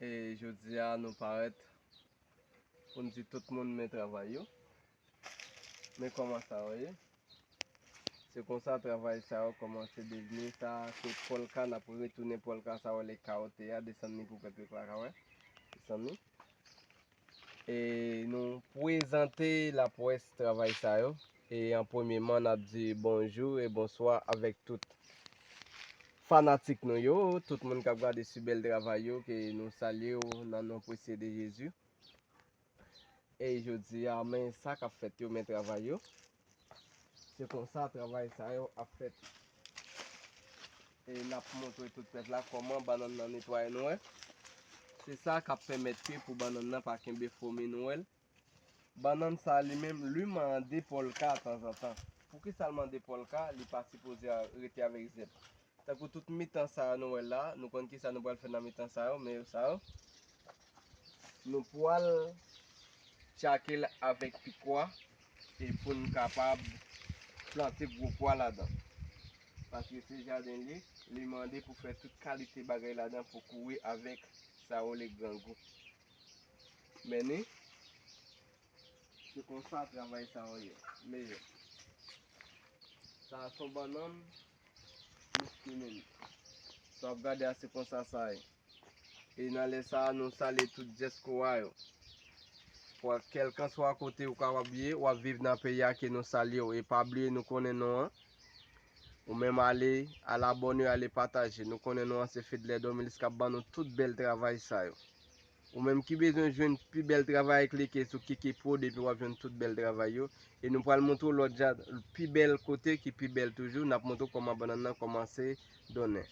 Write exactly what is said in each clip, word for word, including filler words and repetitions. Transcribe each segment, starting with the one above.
E jodi a nou parèt pou n di tout moun men travay yo. Men kòman sa yo ye. Se konsa travay sa yo kòmanse devni. Sa se pòlka, n ap retounen pòlka sa yo, le kawote a, desann li pou pèp yo ka wè. Desann li. E nou prezante laprès travay sa yo. E an premyeman, n ap di bonjou e bonswa avèk tout fanatik nou yo, tout moun k ap gade si bèl travay yo, ke nou salye w nan non presye de Jezi. E jodi a, men sa k ap fèt yo, men travay yo. Se konsa travay sa yo ap fèt. E n ap montre tout pèp la kòman bannann nan netwaye, nou wè. Se sa k ap pèmèt ke pou bannann nan pa kenbe fomi, nou wè l. Bannann sa li menm, li mande pòlka tanzantan. Poukisa l mande pòlka? Li pa sipoze a-, rete avèk zèb. Tankou tout mitan sa a nou wè la, nou konn kisa nou pral fè nan mitan sa yo, men yo sa yo. Nou pral tchake l avèk pikwa e pou n kapab plante gwo pwa ladan. Paske se jaden li, li mande pou fè tout kalite bagay ladan pou kouri avèk sa yo le grangou. Men ni, se konsa travay sa yo ye. Men yo. Sa a se yon bannann miskimen. Sa w ap gade a, se konsa sa ye. E nan lè sa a, nou salye tout dyaspora yo. Kwa-, kèlkanswa kote ou kapab ye, w ap viv nan peyi a, ke nou salye w. E pa bliye, nou konnen non an. Ou menm ale, al abòne, ale pataje. Nou konnen non an se Fedler Domilis k ap ban nou tout bèl travay sa yo. Ou menm ki bezwen jwenn pi bèl travay, klike sou Kiki Prod epi w ap jwenn tout bèl travay yo. E nou pral montre w lòt ja-, pi bèl kote ki pi bèl toujou. N ap montre w kòman bannann nan kòmanse donnen.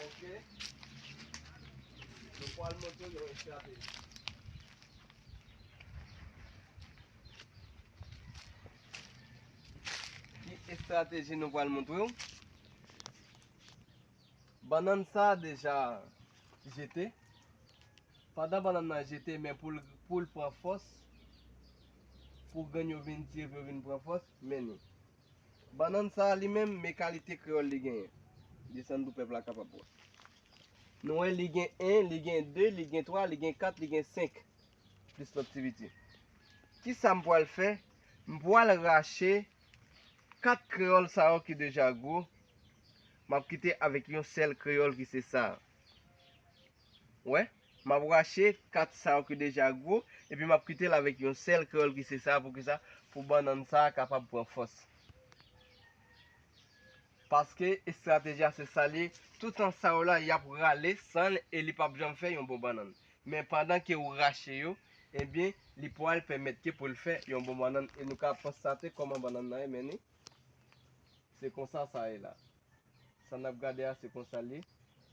Ok. Nou pral montre yon estrateji. Ki estrateji nou pral montre w? Bannann sa a deja jete. Pandan bannann nan jete, men pou l, pou l pran fòs, pou grenn yo vin tire, pou yo vin pran fòs, men ni. Bannann sa a li menm, men kalite kreyòl li genyen. Desann pou pèp la kapab wè. Nou wè li gen en, li gen de, li gen twa, li gen kat, li gen senk. Plis lòt ti piti. Kisa m pral fè? M pral rache kat kreyòl sa yo ki deja gwo. M ap kite avèk yon sèl kreyòl ki se sa a. Wè, m ap rache kat sa yo ki deja gwo, epi m ap kite l avèk yon sèl kreyòl ki se sa a. Poukisa? Pou bannann sa a kapab pran fòs. Paske estrateji a se sa l ye, toutan sa yo la, y ap rale san l e li p ap janm fè yon bon bannann. Men pandan ke ou rache yo, ebyen, li pral pèmèt ke pou l fè yon bon bannann. E nou ka konstate kòman bannann nan ye, men ni. Se konsa sa ye la. Sa n ap gade a, se konsa l ye.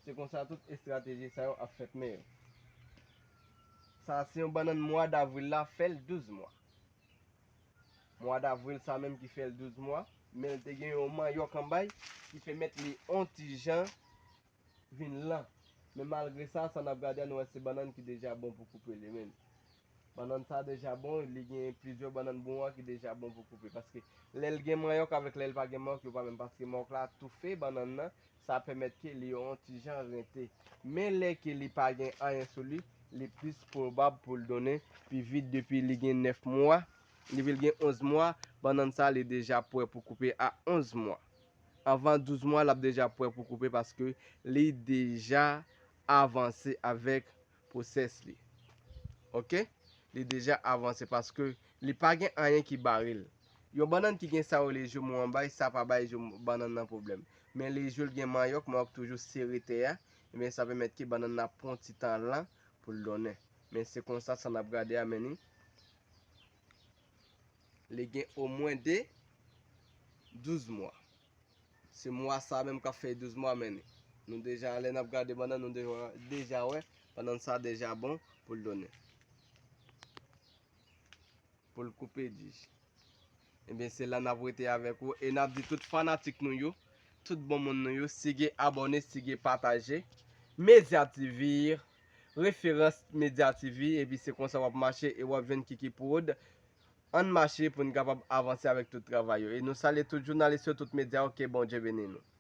Se konsa tout estrateji sa yo ap fèt, men yo. Sa se yon bannann mwa davril la, fè l douz mwa. Mwa davril sa menm ki fè l douz mwa, men l te gen yon manyòk anba l ki pèmèt li on ti jan vin lan. Men malgre sa, sa n ap gade a, nou wè se bannann ki deja bon pou koupe li menm. Bannann sa deja bon, li gen plizyè bannann bon an ki deja bon pou koupe. Paske lè l gen manyòk avèk lè l pa gen manyòk, yo pa menm. Paske manyòk la toufe bannann nan, sa pèmèt ke li yon ti jan rente. Men lè ke li pa gen anyen sou li, li plis pwobab pou l donnen pi vit. Depi li gen nèf mwa, depi l gen onz mwa, bannann sa li deja prè pou koupe a onz mwa. Anvan douz mwa, l ap deja prè pou koupe paske li deja avanse avèk pwosès li. Ok? Li deja avanse paske li pa gen anyen ki bare l. Yon bannann ki gen sa yo le joumou anba l, sa pa bay jou-, bannann nan pwoblèm. Men le jou l gen manyòk, manyòk toujou sere tè a, ebyen sa pèmèt ke bannann nan pran ti tan lan pou l donnen. Men se konsa sa n ap gade a, men ni. Li gen omwen de, douz mwa. Se mwa sa menm k ap fè douz mwa, men nou deja, lè n ap gade bannann, nou deja, deja wè bannann sa deja bon pou l donnen, pou l koupe dij. Ebyen, se la n ap rete avèk ou e n ap di tout fanatik nou yo, tout bon moun nou yo, sige abòne, sige pataje. Medya T V, referans Medya T V, epi se konsa w ap mache e w ap jwenn Kiki Prod. Ann mache pou n kapab avanse avèk tout travay yo. E nou salye tout jounalis yo, tout medya yo, ke Bondye beni nou.